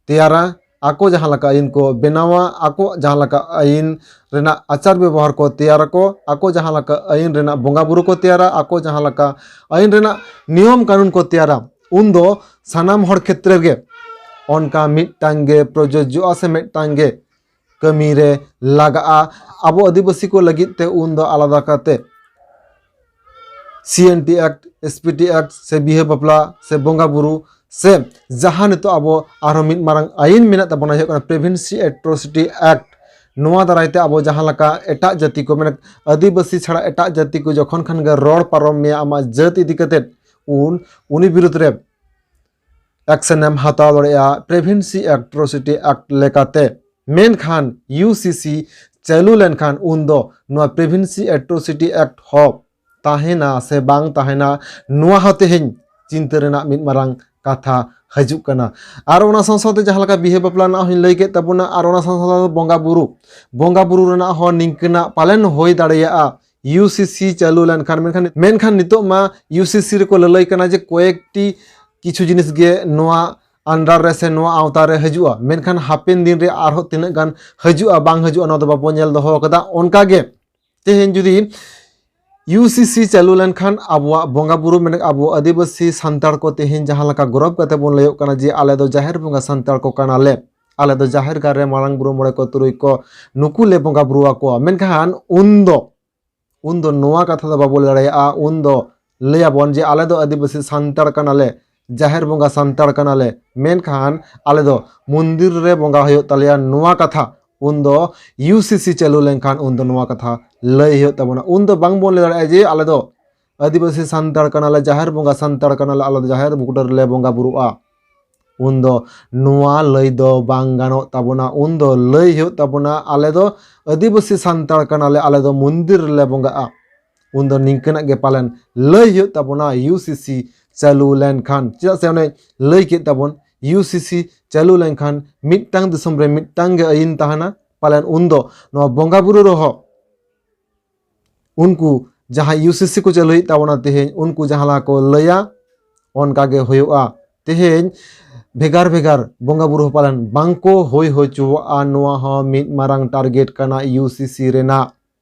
ᱛᱮᱭᱟᱨᱟ, ᱟᱠᱚ ᱡᱟᱦᱟᱸ ᱞᱮᱠᱟ ᱟᱹᱭᱤᱱ ᱠᱚ ᱵᱮᱱᱟᱣᱟ, ᱟᱠᱚ ᱡᱟᱦᱟᱸ ᱞᱮᱠᱟ ᱟᱹᱭᱤᱱ ᱨᱮᱱᱟᱜ ᱟᱪᱟᱨ ᱵᱮᱵᱚᱦᱟᱨ ᱠᱚ ᱛᱮᱭᱟᱨᱟᱠᱚ, ᱟᱠᱚ ᱡᱟᱦᱟᱸ ᱞᱮᱠᱟ ᱟᱹᱭᱤᱱ ᱨᱮᱱᱟᱜ ᱵᱚᱸᱜᱟ ᱵᱩᱨᱩ ᱠᱚ ᱛᱮᱭᱟᱨᱟ, ᱟᱠᱚ ᱡᱟᱦᱟᱸ ᱞᱮᱠᱟ ᱟᱹᱭᱤᱱ ᱨᱮᱱᱟᱜ ᱱᱤᱭᱚᱢ ᱠᱟᱹᱱᱩᱱ ᱠᱚ ᱛᱮᱭᱟᱨᱟ, ᱩᱱᱫᱚ ᱥᱟᱱᱟᱢ ᱦᱚᱲ ᱠᱷᱮᱛᱨᱮ ᱨᱮᱜᱮ ᱚᱱᱠᱟ ᱢᱤᱫᱴᱟᱝ ᱜᱮ ᱯᱨᱚᱡᱳᱡᱽᱡᱚᱜᱼᱟ ᱥᱮ ᱢᱤᱫᱴᱟᱝ ᱜᱮ ᱠᱟᱹᱢᱤ ᱨᱮ ᱞᱟᱜᱟᱜᱼᱟ ᱟᱵᱚ ᱟᱹᱫᱤᱵᱟᱹᱥᱤ ᱠᱚ ᱞᱟᱹᱜᱤᱫ ᱛᱮ᱾ ᱩᱱ ᱫᱚ ᱟᱞᱟᱫᱟ ᱠᱟᱛᱮ C N T act, S P T act ᱥᱮ ᱵᱤᱦᱟᱹ ᱵᱟᱯᱞᱟ ᱥᱮ ᱵᱚᱸᱜᱟ ᱵᱩᱨᱩ ᱥᱮ ᱡᱟᱦᱟᱸ ᱱᱤᱛᱚᱜ ᱟᱵᱚ ᱟᱨᱦᱚᱸ ᱢᱤᱫ ᱢᱟᱨᱟᱝ ᱟᱹᱭᱤᱱ ᱢᱮᱱᱟᱜ ᱛᱟᱵᱚᱱᱟ, ᱦᱩᱭᱩᱜ ᱠᱟᱱᱟ ᱯᱨᱤᱵᱷᱮᱱᱥᱤ ᱮᱴᱨᱳᱥᱤᱴᱤ ᱮᱠᱴ᱾ ᱱᱚᱣᱟ ᱫᱟᱨᱟᱭ ᱛᱮ ᱟᱵᱚ ᱡᱟᱦᱟᱸ ᱞᱮᱠᱟ ᱮᱴᱟᱜ ᱡᱟᱹᱛᱤ ᱠᱚ, ᱢᱟᱱᱮ ᱟᱹᱫᱤᱵᱟᱹᱥᱤ ᱪᱷᱟᱲᱟ ᱮᱴᱟᱜ ᱡᱟᱹᱛᱤ ᱠᱚ ᱡᱚᱠᱷᱚᱱ ᱠᱷᱟᱱ ᱜᱮ ᱨᱚᱲ ᱯᱟᱨᱚᱢ ᱢᱮᱭᱟ ᱟᱢᱟᱜ ᱡᱟᱹᱛ ᱤᱫᱤ ᱠᱟᱛᱮᱫ, ᱩᱱ ᱩᱱᱤ ᱵᱤᱨᱩᱫᱽ ᱨᱮ ᱮᱠᱥᱮᱱ ᱮᱢ ᱦᱟᱛᱟᱣ ᱫᱟᱲᱮᱭᱟᱜᱼᱟ ᱯᱨᱤᱵᱷᱮᱱᱥᱤ ᱮᱴᱨᱳᱥᱤᱴᱤ ᱮᱠᱴ ᱞᱮᱠᱟᱛᱮ᱾ ᱢᱮᱱᱠᱷᱟᱱ ᱤᱭᱩ ᱥᱤ ᱥᱤ ᱪᱟᱹᱞᱩ ᱞᱮᱱᱠᱷᱟᱱ ᱩᱱ ᱫᱚ ᱱᱚᱣᱟ ᱯᱨᱤᱵᱷᱮᱱᱥᱤ ᱮᱴᱨᱳᱥᱤᱴᱤ ᱮᱠᱴ ᱦᱚᱸ ᱛᱟᱦᱮᱱᱟ ᱥᱮ ᱵᱟᱝ ᱛᱟᱦᱮᱱᱟ, ᱱᱚᱣᱟ ᱦᱚᱸ ᱛᱮᱦᱮᱧ ᱪᱤᱱᱛᱟᱹ ᱨᱮᱱᱟᱜ ᱢᱤᱫ ᱢᱟᱨᱟᱝ ᱠᱟᱛᱷᱟ ᱦᱤᱡᱩᱜ ᱠᱟᱱᱟ᱾ ᱟᱨ ᱚᱱᱟ ᱥᱟᱶ ᱥᱟᱶᱛᱮ ᱡᱟᱦᱟᱸ ᱞᱮᱠᱟ ᱵᱤᱦᱟᱹ ᱵᱟᱯᱞᱟ ᱨᱮᱱᱟᱜ ᱦᱚᱸᱧ ᱞᱟᱹᱭ ᱠᱮᱫ ᱛᱟᱵᱚᱱᱟ, ᱟᱨ ᱚᱱᱟ ᱥᱟᱶ ᱥᱟᱶᱛᱮ ᱵᱚᱸᱜᱟ ᱵᱩᱨᱩ, ᱵᱚᱸᱜᱟ ᱵᱩᱨᱩ ᱨᱮᱱᱟᱜ ᱦᱚᱸ ᱱᱤᱝᱠᱟᱹᱱᱟᱜ ᱯᱟᱞᱮᱱ ᱦᱩᱭ ᱫᱟᱲᱮᱭᱟᱜᱼᱟ ᱤᱭᱩ ᱥᱤ ᱥᱤ ᱪᱟᱹᱞᱩ ᱞᱮᱱᱠᱷᱟᱱ᱾ ᱢᱮᱱᱠᱷᱟᱱ, ᱢᱮᱱᱠᱷᱟᱱ ᱱᱤᱛᱚᱜ ᱢᱟ ᱤᱭᱩ ᱥᱤ ᱥᱤ ᱨᱮᱠᱚ ᱞᱟᱹᱞᱟᱹᱭ ᱠᱟᱱᱟ ᱡᱮ ᱠᱚᱭᱮᱠᱴᱤ ᱠᱤᱪᱷᱩ ᱡᱤᱱᱤᱥ ᱜᱮ ᱱᱚᱣᱟ under ᱨᱮ ᱥᱮ ᱱᱚᱣᱟ ᱟᱣᱛᱟ ᱨᱮ ᱦᱤᱡᱩᱜᱼᱟ, ᱢᱮᱱᱠᱷᱟᱱ ᱦᱟᱯᱮᱱ ᱫᱤᱱ ᱨᱮ ᱟᱨᱦᱚᱸ ᱛᱤᱱᱟᱹᱜ ᱜᱟᱱ ᱦᱤᱡᱩᱜᱼᱟ ᱵᱟᱝ ᱦᱤᱡᱩᱜᱼᱟ, ᱱᱚᱣᱟ ᱫᱚ ᱵᱟᱵᱚᱱ ᱧᱮᱞ ᱫᱚᱦᱚ ᱟᱠᱟᱫᱟ᱾ ᱚᱱᱠᱟ ᱜᱮ ᱛᱮᱦᱮᱧ ᱡᱩᱫᱤ ᱤᱭᱩ ᱥᱤ ᱥᱤ ᱪᱟᱹᱞᱩ ᱞᱮᱱᱠᱷᱟᱱ ᱟᱵᱚᱣᱟᱜ ᱵᱚᱸᱜᱟ ᱵᱩᱨᱩ, ᱢᱮᱱ ᱟᱵᱚ ᱟᱹᱫᱤᱵᱟᱹᱥᱤ ᱥᱟᱱᱛᱟᱲ ᱠᱚ ᱛᱮᱦᱮᱧ ᱡᱟᱦᱟᱸ ᱞᱮᱠᱟ ᱜᱚᱨᱚᱵᱽ ᱠᱟᱛᱮ ᱵᱚᱱ ᱞᱟᱹᱭᱚᱜ ᱠᱟᱱᱟ ᱡᱮ ᱟᱞᱮ ᱫᱚ ᱡᱟᱦᱮᱨ ᱵᱚᱸᱜᱟ ᱥᱟᱱᱛᱟᱲ ᱠᱚ ᱠᱟᱱᱟᱞᱮ, ᱟᱞᱮ ᱫᱚ ᱡᱟᱦᱮᱨ ᱜᱟᱲ ᱨᱮ ᱢᱟᱨᱟᱝ ᱵᱩᱨᱩ ᱢᱚᱬᱮ ᱠᱚ ᱛᱩᱨᱩᱭ ᱠᱚ ᱱᱩᱠᱩ ᱞᱮ ᱵᱚᱸᱜᱟ ᱵᱩᱨᱩ ᱟᱠᱚᱣᱟ, ᱢᱮᱱᱠᱷᱟᱱ ᱩᱱ ᱫᱚ, ᱩᱱ ᱫᱚ ᱱᱚᱣᱟ ᱠᱟᱛᱷᱟ ᱫᱚ ᱵᱟᱵᱚ ᱞᱟᱹᱭ ᱫᱟᱲᱮᱭᱟᱜᱼᱟ᱾ ᱩᱱ ᱫᱚ ᱞᱟᱹᱭᱟᱵᱚᱱ ᱡᱮ ᱟᱞᱮ ᱫᱚ ᱟᱹᱫᱤᱵᱟᱹᱥᱤ ᱥᱟᱱᱛᱟᱲ ᱠᱟᱱᱟᱞᱮ, ᱡᱟᱦᱮᱨ ᱵᱚᱸᱜᱟ ᱥᱟᱱᱛᱟᱲ ᱠᱟᱱᱟᱞᱮ, ᱢᱮᱱᱠᱷᱟᱱ ᱟᱞᱮ ᱫᱚ ᱢᱚᱱᱫᱤᱨ ᱨᱮ ᱵᱚᱸᱜᱟ ᱦᱩᱭᱩᱜ ᱛᱟᱞᱮᱭᱟ, ᱱᱚᱣᱟ ᱠᱟᱛᱷᱟ ᱩᱱ ᱫᱚ ᱤᱭᱩ ᱥᱤ ᱥᱤ ᱪᱟᱹᱞᱩ ᱞᱮᱱᱠᱷᱟᱱ ᱩᱱ ᱫᱚ ᱱᱚᱣᱟ ᱠᱟᱛᱷᱟ ᱞᱟᱹᱭ ᱦᱩᱭᱩᱜ ᱛᱟᱵᱚᱱᱟ᱾ ᱩᱱ ᱫᱚ ᱵᱟᱝ ᱵᱚᱱ ᱞᱟᱹᱭ ᱫᱟᱲᱮᱭᱟᱜᱼᱟ ᱡᱮ ᱟᱞᱮ ᱫᱚ ᱟᱹᱫᱤᱵᱟᱹᱥᱤ ᱥᱟᱱᱛᱟᱲ ᱠᱟᱱᱟᱞᱮ, ᱡᱟᱦᱮᱨ ᱵᱚᱸᱜᱟ ᱥᱟᱱᱛᱟᱲ ᱠᱟᱱᱟᱞᱮ, ᱟᱞᱮ ᱫᱚ ᱡᱟᱦᱮᱨ ᱵᱩᱴᱟᱹ ᱨᱮᱞᱮ ᱵᱚᱸᱜᱟ ᱵᱩᱨᱩᱜᱼᱟ᱾ ᱩᱱ ᱫᱚ ᱱᱚᱣᱟ ᱞᱟᱹᱭ ᱫᱚ ᱵᱟᱝ ᱜᱟᱱᱚᱜ ᱛᱟᱵᱚᱱᱟ᱾ ᱩᱱ ᱫᱚ ᱞᱟᱹᱭ ᱦᱩᱭᱩᱜ ᱛᱟᱵᱚᱱᱟ ᱟᱞᱮ ᱫᱚ ᱟᱹᱫᱤᱵᱟᱹᱥᱤ ᱥᱟᱱᱛᱟᱲ ᱠᱟᱱᱟᱞᱮ, ᱟᱞᱮ ᱫᱚ ᱢᱚᱱᱫᱤᱨ ᱨᱮᱞᱮ ᱵᱚᱸᱜᱟᱜᱼᱟ᱾ ᱩᱱ ᱫᱚ ᱱᱤᱝᱠᱟᱹᱱᱟᱜ ᱜᱮ ᱯᱟᱞᱮᱱ ᱞᱟᱹᱭ ᱦᱩᱭᱩᱜ ᱛᱟᱵᱚᱱᱟ ᱤᱭᱩ ᱥᱤ ᱥᱤ ᱪᱟᱹᱞᱩ ᱞᱮᱱᱠᱷᱟᱱ᱾ ᱪᱮᱫᱟᱜ ᱥᱮ ᱚᱱᱮ ᱞᱟᱹᱭ ᱠᱮᱫ ᱛᱟᱵᱚᱱ, ᱤᱭᱩ ᱥᱤ ᱥᱤ ᱪᱟᱹᱞᱩ ᱞᱮᱱᱠᱷᱟᱱ ᱢᱤᱫᱴᱟᱝ ᱫᱤᱥᱚᱢ ᱨᱮ ᱢᱤᱫᱴᱟᱝ ᱜᱮ ᱟᱹᱭᱤᱱ ᱛᱟᱦᱮᱱᱟ᱾ ᱯᱟᱞᱮᱱ ᱩᱱ ᱫᱚ ᱱᱚᱣᱟ ᱵᱚᱸᱜᱟ ᱵᱩᱨᱩ ᱨᱮᱦᱚᱸ ᱩᱱᱠᱩ ᱡᱟᱦᱟᱸ ᱤᱭᱩ ᱥᱤ ᱥᱤ ᱠᱚ ᱪᱟᱹᱞᱩᱭᱮᱫ ᱛᱟᱵᱚᱱᱟ ᱛᱮᱦᱮᱧ, ᱩᱱᱠᱩ ᱡᱟᱦᱟᱸ ᱞᱮᱠᱟ ᱠᱚ ᱞᱟᱹᱭᱟ ᱚᱱᱠᱟ ᱜᱮ ᱦᱩᱭᱩᱜᱼᱟ᱾ ᱛᱮᱦᱮᱧ ᱵᱷᱮᱜᱟᱨ ᱵᱷᱮᱜᱟᱨ ᱵᱚᱸᱜᱟ ᱵᱩᱨᱩ ᱦᱚᱸ ᱯᱟᱞᱮᱱ ᱵᱟᱝᱠᱚ ᱦᱩᱭ ᱦᱚᱪᱚᱣᱟᱜᱼᱟ᱾ ᱱᱚᱣᱟ ᱦᱚᱸ ᱢᱤᱫ ᱢᱟᱨᱟᱝ ᱴᱟᱨᱜᱮᱴ ᱠᱟᱱᱟ ᱤᱭᱩ ᱥᱤ ᱥᱤ ᱨᱮᱱᱟᱜ᱾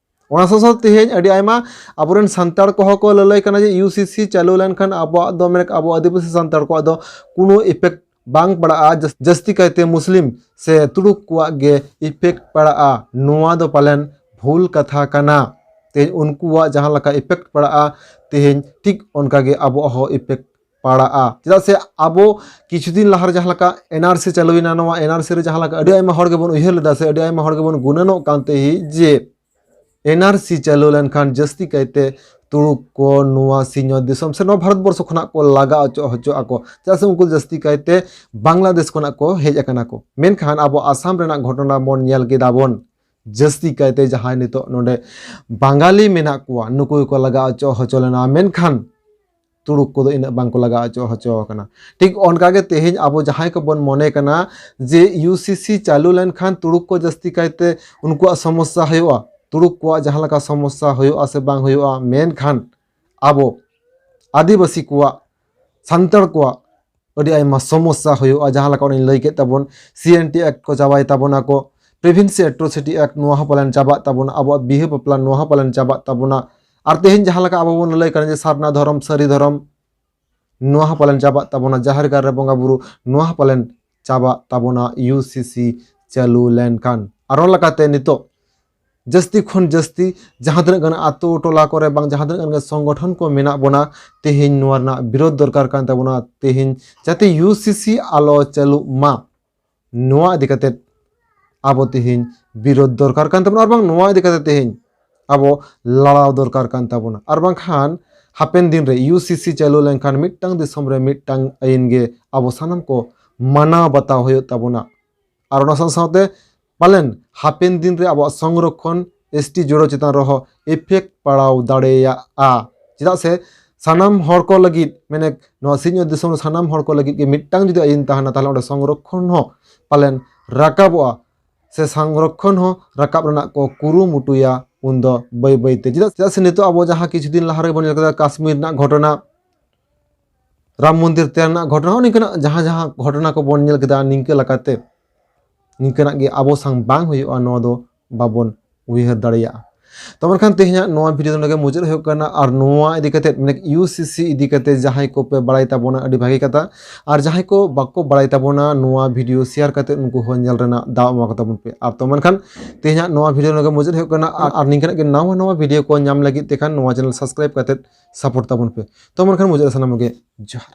ᱚᱱᱟ ᱥᱟᱶ ᱥᱟᱶ ᱛᱮᱦᱮᱧ ᱟᱹᱰᱤ ᱟᱭᱢᱟ ᱟᱵᱚᱨᱮᱱ ᱥᱟᱱᱛᱟᱲ ᱠᱚᱦᱚᱸ ᱠᱚ ᱞᱟᱹᱞᱟᱹᱭ ᱠᱟᱱᱟ ᱡᱮ ᱤᱭᱩ ᱥᱤ ᱥᱤ ᱪᱟᱹᱞᱩ ᱞᱮᱱᱠᱷᱟᱱ ᱟᱵᱚᱣᱟᱜ ᱫᱚ, ᱢᱟᱱᱮ ᱟᱵᱚ ᱟᱹᱫᱤᱵᱟᱹᱥᱤ ᱥᱟᱱᱛᱟᱲ ᱠᱚᱣᱟᱜ ᱫᱚ ᱠᱳᱱᱳ ᱤᱯᱷᱮᱠᱴ ᱵᱟᱝ ᱯᱟᱲᱟᱜᱼᱟ, ᱡᱟᱹᱥ- ᱡᱟᱹᱥᱛᱤ ᱠᱟᱭᱛᱮ ᱢᱩᱥᱞᱤᱢ ᱥᱮ ᱛᱩᱲᱩᱠ ᱠᱚᱣᱟᱜ ᱜᱮ effect ᱯᱟᱲᱟᱜᱼᱟ, ᱱᱚᱣᱟ ᱫᱚ ᱯᱟᱞᱮᱱ ᱵᱷᱩᱞ ᱠᱟᱛᱷᱟ ᱠᱟᱱᱟ᱾ ᱛᱮᱦᱮᱧ ᱩᱱᱠᱩᱣᱟᱜ ᱡᱟᱦᱟᱸ ᱞᱮᱠᱟ effect ᱯᱟᱲᱟᱜᱼᱟ, ᱛᱮᱦᱮᱧ ᱴᱷᱤᱠ ᱚᱱᱠᱟ ᱜᱮ ᱟᱵᱚᱣᱟᱜ ᱦᱚᱸ effect ᱯᱟᱲᱟᱜᱼᱟ᱾ ᱪᱮᱫᱟᱜ ᱥᱮ ᱟᱵᱚ ᱠᱤᱪᱷᱩ ᱫᱤᱱ ᱞᱟᱦᱟ ᱨᱮ ᱡᱟᱦᱟᱸ ᱞᱮᱠᱟ N R C ᱪᱟᱹᱞᱩᱭᱮᱱᱟ, ᱱᱚᱣᱟ N R C ᱨᱮ ᱡᱟᱦᱟᱸ ᱞᱮᱠᱟ ᱟᱹᱰᱤ ᱟᱭᱢᱟ ᱦᱚᱲ ᱜᱮᱵᱚᱱ ᱩᱭᱦᱟᱹᱨ ᱞᱮᱫᱟ ᱥᱮ ᱟᱹᱰᱤ ᱟᱭᱢᱟ ᱦᱚᱲ ᱜᱮᱵᱚᱱ ᱜᱩᱱᱟᱹᱱᱚᱜ ᱠᱟᱱ ᱛᱟᱦᱮᱸᱫ ᱡᱮ N R C ᱪᱟᱹᱞᱩ ᱞᱮᱱᱠᱷᱟᱱ ᱡᱟᱹᱥᱛᱤ ᱠᱟᱭᱛᱮ ᱛᱩᱲᱩᱠ ᱠᱚ ᱱᱚᱣᱟ ᱥᱤᱧᱚᱛ ᱫᱤᱥᱚᱢ ᱥᱮ ᱱᱚᱣᱟ ᱵᱷᱟᱨᱚᱛ ᱵᱚᱨᱥᱚ ᱠᱷᱚᱱᱟᱜ ᱠᱚ ᱞᱟᱜᱟ ᱚᱪᱚ ᱦᱚᱪᱚᱜ ᱟᱠᱚ, ᱪᱮᱫᱟᱜ ᱥᱮ ᱩᱱᱠᱩ ᱡᱟᱹᱥᱛᱤ ᱠᱟᱭᱛᱮ ᱵᱟᱝᱞᱟᱫᱮᱥ ᱠᱷᱚᱱᱟᱜ ᱠᱚ ᱦᱮᱡ ᱟᱠᱟᱱᱟ ᱠᱚ᱾ ᱢᱮᱱᱠᱷᱟᱱ ᱟᱵᱚ ᱟᱥᱟᱢ ᱨᱮᱱᱟᱜ ᱜᱷᱚᱴᱚᱱᱟ ᱵᱚᱱ ᱧᱮᱞ ᱠᱮᱫᱟ ᱵᱚᱱ, ᱡᱟᱹᱥᱛᱤ ᱠᱟᱭᱛᱮ ᱡᱟᱦᱟᱸᱭ ᱱᱤᱛᱚᱜ ᱱᱚᱰᱮ ᱵᱟᱝᱜᱟᱞᱤ ᱢᱮᱱᱟᱜ ᱠᱚᱣᱟ, ᱱᱩᱠᱩ ᱜᱮᱠᱚ ᱞᱟᱜᱟ ᱚᱪᱚ ᱦᱚᱪᱚ ᱞᱮᱱᱟ, ᱢᱮᱱᱠᱷᱟᱱ ᱛᱩᱲᱩᱠ ᱠᱚᱫᱚ ᱤᱱᱟᱹᱜ ᱵᱟᱝᱠᱚ ᱞᱟᱜᱟ ᱚᱪᱚ ᱦᱚᱪᱚ ᱟᱠᱟᱱᱟ᱾ ᱴᱷᱤᱠ ᱚᱱᱠᱟ ᱜᱮ ᱛᱮᱦᱮᱧ ᱟᱵᱚ ᱡᱟᱦᱟᱸᱭ ᱠᱚᱵᱚᱱ ᱢᱚᱱᱮ ᱠᱟᱱᱟ ᱡᱮ U C C ᱪᱟᱹᱞᱩ ᱞᱮᱱᱠᱷᱟᱱ ᱛᱩᱲᱩᱠ ᱠᱚ ᱡᱟᱹᱥᱛᱤ ᱠᱟᱭᱛᱮ ᱩᱱᱠᱩᱣᱟᱜ ᱥᱚᱢᱚᱥᱥᱟ ᱦᱩᱭᱩᱜᱼᱟ, ᱛᱩᱲᱩᱠ ᱠᱚᱣᱟᱜ ᱡᱟᱦᱟᱸ ᱞᱮᱠᱟ ᱥᱚᱢᱚᱥᱥᱟ ᱦᱩᱭᱩᱜᱼᱟ ᱥᱮ ᱵᱟᱝ ᱦᱩᱭᱩᱜᱼᱟ, ᱢᱮᱱᱠᱷᱟᱱ ᱟᱵᱚ ᱟᱹᱫᱤᱵᱟᱹᱥᱤ ᱠᱚᱣᱟᱜ, ᱥᱟᱱᱛᱟᱲ ᱠᱚᱣᱟᱜ ᱟᱹᱰᱤ ᱟᱭᱢᱟ ᱥᱚᱢᱚᱥᱥᱟ ᱦᱩᱭᱩᱜᱼᱟ᱾ ᱡᱟᱦᱟᱸ ᱞᱮᱠᱟ ᱚᱱᱮᱧ ᱞᱟᱹᱭ ᱠᱮᱫ ᱛᱟᱵᱚᱱ, C N T Act ᱠᱚ ᱪᱟᱵᱟᱭ ᱛᱟᱵᱚᱱᱟ ᱠᱚ, Pregnancy Atrocity Act ᱱᱚᱣᱟ ᱦᱚᱸ ᱯᱟᱞᱮᱱ ᱪᱟᱵᱟᱜ ᱛᱟᱵᱚᱱᱟ, ᱟᱵᱚᱣᱟᱜ ᱵᱤᱦᱟᱹ ᱵᱟᱯᱞᱟ ᱱᱚᱣᱟ ᱦᱚᱸ ᱯᱟᱞᱮᱱ ᱪᱟᱵᱟᱜ ᱛᱟᱵᱚᱱᱟ᱾ ᱟᱨ ᱛᱮᱦᱮᱧ ᱡᱟᱦᱟᱸ ᱞᱮᱠᱟ ᱟᱵᱚ ᱵᱚᱱ ᱞᱟᱹᱭ ᱠᱟᱱᱟ ᱡᱮ ᱥᱟᱨᱱᱟ ᱫᱷᱚᱨᱚᱢ, ᱥᱟᱹᱨᱤ ᱫᱷᱚᱨᱚᱢ, ᱱᱚᱣᱟ ᱦᱚᱸ ᱯᱟᱞᱮᱱ ᱪᱟᱵᱟᱜ ᱛᱟᱵᱚᱱᱟ, ᱡᱟᱦᱮᱨ ᱜᱟᱲ ᱨᱮ ᱵᱚᱸᱜᱟ ᱵᱩᱨᱩ, ᱱᱚᱣᱟ ᱦᱚᱸ ᱯᱟᱞᱮᱱ ᱪᱟᱵᱟᱜ ᱛᱟᱵᱚᱱᱟ U C C ᱪᱟᱹᱞᱩ ᱞᱮᱱᱠᱷᱟᱱ᱾ ᱟᱨᱚ ᱞᱮᱠᱟᱛᱮ ᱱᱤᱛᱚᱜ ᱡᱟᱹᱥᱛᱤ ᱠᱷᱚᱱ ᱡᱟᱹᱥᱛᱤ ᱡᱟᱦᱟᱸ ᱛᱤᱱᱟᱹᱜ ᱜᱟᱱ ᱟᱛᱳ ᱴᱚᱞᱟ ᱠᱚᱨᱮ ᱵᱟᱝ ᱡᱟᱦᱟᱸ ᱛᱤᱱᱟᱹᱜ ᱜᱟᱱ ᱜᱮ ᱥᱚᱝᱜᱚᱴᱷᱚᱱ ᱠᱚ ᱢᱮᱱᱟᱜ ᱵᱚᱱᱟ, ᱛᱮᱦᱮᱧ ᱱᱚᱣᱟ ᱨᱮᱱᱟᱜ ᱵᱤᱨᱳᱫᱷ ᱫᱚᱨᱠᱟᱨ ᱠᱟᱱ ᱛᱟᱵᱚᱱᱟ᱾ ᱛᱮᱦᱮᱧ ᱡᱟᱛᱮ U C C ᱟᱞᱚ ᱪᱟᱹᱞᱩᱜ ᱢᱟ, ᱱᱚᱣᱟ ᱤᱫᱤ ᱠᱟᱛᱮ ᱟᱵᱚ ᱛᱮᱦᱮᱧ ᱵᱤᱨᱳᱫᱷ ᱫᱚᱨᱠᱟᱨ ᱠᱟᱱ ᱛᱟᱵᱚᱱᱟ, ᱟᱨ ᱵᱟᱝ ᱱᱚᱣᱟ ᱤᱫᱤ ᱠᱟᱛᱮ ᱛᱮᱦᱮᱧ ᱟᱵᱚ ᱞᱟᱲᱟᱣ ᱫᱚᱨᱠᱟᱨ ᱠᱟᱱ ᱛᱟᱵᱚᱱᱟ᱾ ᱟᱨ ᱵᱟᱝᱠᱷᱟᱱ ᱦᱟᱯᱮᱱ ᱫᱤᱱ ᱨᱮ U C C ᱪᱟᱹᱞᱩ ᱞᱮᱱᱠᱷᱟᱱ ᱢᱤᱫᱴᱟᱝ ᱫᱤᱥᱚᱢ ᱨᱮ ᱢᱤᱫᱴᱟᱝ ᱟᱹᱭᱤᱱ ᱜᱮ ᱟᱵᱚ ᱥᱟᱱᱟᱢ ᱠᱚ ᱢᱟᱱᱟᱣ ᱵᱟᱛᱟᱣ ᱦᱩᱭᱩᱜ ᱛᱟᱵᱚᱱᱟ᱾ ᱟᱨ ᱚᱱᱟ ᱥᱟᱶ ᱥᱟᱶᱛᱮ ᱯᱟᱞᱮᱱ ᱦᱟᱯᱮᱱ ᱫᱤᱱ ᱨᱮ ᱟᱵᱚᱣᱟᱜ ᱥᱚᱝᱨᱚᱠᱠᱷᱚᱱ S T ᱡᱳᱲᱳ ᱪᱮᱛᱟᱱ ᱨᱮᱦᱚᱸ effect ᱯᱟᱲᱟᱣ ᱫᱟᱲᱮᱭᱟᱜᱼᱟ᱾ ᱪᱮᱫᱟᱜ ᱥᱮ ᱥᱟᱱᱟᱢ ᱦᱚᱲ ᱠᱚ ᱞᱟᱹᱜᱤᱫ, ᱢᱟᱱᱮ ᱱᱚᱣᱟ ᱥᱤᱧᱚᱛ ᱫᱤᱥᱚᱢ ᱨᱮ ᱥᱟᱱᱟᱢ ᱦᱚᱲ ᱠᱚ ᱞᱟᱹᱜᱤᱫ ᱜᱮ ᱢᱤᱫᱴᱟᱝ ᱡᱩᱫᱤ ᱟᱹᱭᱤᱱ ᱛᱟᱦᱮᱱᱟ, ᱛᱟᱦᱚᱞᱮ ᱚᱸᱰᱮ ᱥᱚᱝᱨᱚᱠᱠᱷᱚᱱ ᱦᱚᱸ ᱯᱟᱞᱮᱱ ᱨᱟᱠᱟᱵᱚᱜᱼᱟ, ᱥᱮ ᱥᱚᱝᱨᱚᱠᱠᱷᱚᱱ ᱦᱚᱸ ᱨᱟᱠᱟᱵ ᱨᱮᱱᱟᱜ ᱠᱚ ᱠᱩᱨᱩᱢᱩᱴᱩᱭᱟ ᱩᱱᱫᱚ ᱵᱟᱹᱭ ᱵᱟᱹᱭ ᱛᱮ᱾ ᱪᱮᱫᱟᱜ, ᱪᱮᱫᱟᱜ ᱥᱮ ᱱᱤᱛᱚᱜ ᱟᱵᱚ ᱡᱟᱦᱟᱸ ᱠᱤᱪᱷᱩ ᱫᱤᱱ ᱞᱟᱦᱟ ᱨᱮᱵᱚᱱ ᱧᱮᱞ ᱠᱮᱫᱟ ᱠᱟᱥᱢᱤᱨ ᱨᱮᱱᱟᱜ ᱜᱷᱚᱴᱚᱱᱟ, ᱨᱟᱢ ᱢᱚᱱᱫᱤᱨ ᱛᱮᱭᱟᱨ ᱨᱮᱱᱟᱜ ᱜᱷᱚᱴᱚᱱᱟ, ᱱᱚᱜᱼᱚ ᱱᱤᱝᱠᱟᱱᱟᱜ ᱡᱟᱦᱟᱸ ᱡᱟᱦᱟᱸ ᱜᱷᱚᱴᱚᱱᱟ ᱠᱚᱵᱚᱱ ᱧᱮᱞ ᱠᱮᱫᱟ, ᱱᱤᱝᱠᱟᱹ ᱞᱮᱠᱟᱛᱮ ᱱᱤᱝᱠᱟᱹᱱᱟᱜ ᱜᱮ ᱟᱵᱚ ᱥᱟᱝ ᱵᱟᱝ ᱦᱩᱭᱩᱜᱼᱟ, ᱱᱚᱣᱟ ᱫᱚ ᱵᱟᱵᱚᱱ ᱩᱭᱦᱟᱹᱨ ᱫᱟᱲᱮᱭᱟᱜᱼᱟ᱾ ᱛᱚ ᱢᱮᱱᱠᱷᱟᱱ ᱛᱮᱦᱮᱧᱟᱜ ᱱᱚᱣᱟ ᱵᱷᱤᱰᱤᱭᱳ ᱫᱚ ᱱᱚᱰᱮ ᱜᱮ ᱢᱩᱪᱟᱹᱫ ᱦᱩᱭᱩᱜ ᱠᱟᱱᱟ᱾ ᱟᱨ ᱱᱚᱣᱟ ᱤᱫᱤ ᱠᱟᱛᱮ, ᱢᱟᱱᱮ, ᱤᱭᱩ ᱥᱤ ᱥᱤ ᱤᱫᱤ ᱠᱟᱛᱮ ᱡᱟᱦᱟᱸᱭ ᱠᱚᱯᱮ ᱵᱟᱲᱟᱭ ᱛᱟᱵᱚᱱᱟ, ᱟᱹᱰᱤ ᱵᱷᱟᱜᱮ ᱠᱟᱛᱷᱟ᱾ ᱟᱨ ᱡᱟᱦᱟᱸᱭ ᱠᱚ ᱵᱟᱠᱚ ᱵᱟᱲᱟᱭ ᱛᱟᱵᱚᱱᱟ, ᱱᱚᱣᱟ ᱵᱷᱤᱰᱤᱭᱳ ᱥᱮᱭᱟᱨ ᱠᱟᱛᱮ ᱩᱱᱠᱩ ᱦᱚᱸ ᱧᱮᱞ ᱨᱮᱱᱟᱜ ᱫᱟᱣ ᱮᱢᱟ ᱠᱚ ᱛᱟᱵᱚᱱ ᱯᱮ᱾ ᱟᱨ ᱛᱚ ᱢᱮᱱᱠᱷᱟᱱ ᱛᱮᱦᱮᱧᱟᱜ ᱱᱚᱣᱟ ᱵᱷᱤᱰᱤᱭᱳ ᱱᱚᱰᱮ ᱜᱮ ᱢᱩᱪᱟᱹᱫ ᱦᱩᱭᱩᱜ ᱠᱟᱱᱟ᱾ ᱟᱨ, ᱟᱨ ᱱᱤᱝᱠᱟᱹᱱᱟᱜ ᱜᱮ ᱱᱟᱣᱟ ᱱᱟᱣᱟ ᱵᱷᱤᱰᱤᱭᱳ ᱠᱚ ᱧᱟᱢ ᱞᱟᱹᱜᱤᱫ ᱛᱮ ᱠᱷᱟᱱ ᱱᱚᱣᱟ ᱪᱮᱱᱮᱞ ᱥᱟᱵᱥᱠᱨᱟᱭᱤᱵ ᱠᱟᱛᱮ ᱥᱟᱯᱳᱨᱴ ᱛᱟᱵᱚᱱ ᱯᱮ᱾ ᱛᱚ ᱢᱮᱱᱠᱷᱟᱱ ᱢᱩᱪᱟᱹᱫ ᱨᱮ ᱥᱟᱱᱟᱢ ᱜᱮ ᱡᱚᱦᱟᱨ᱾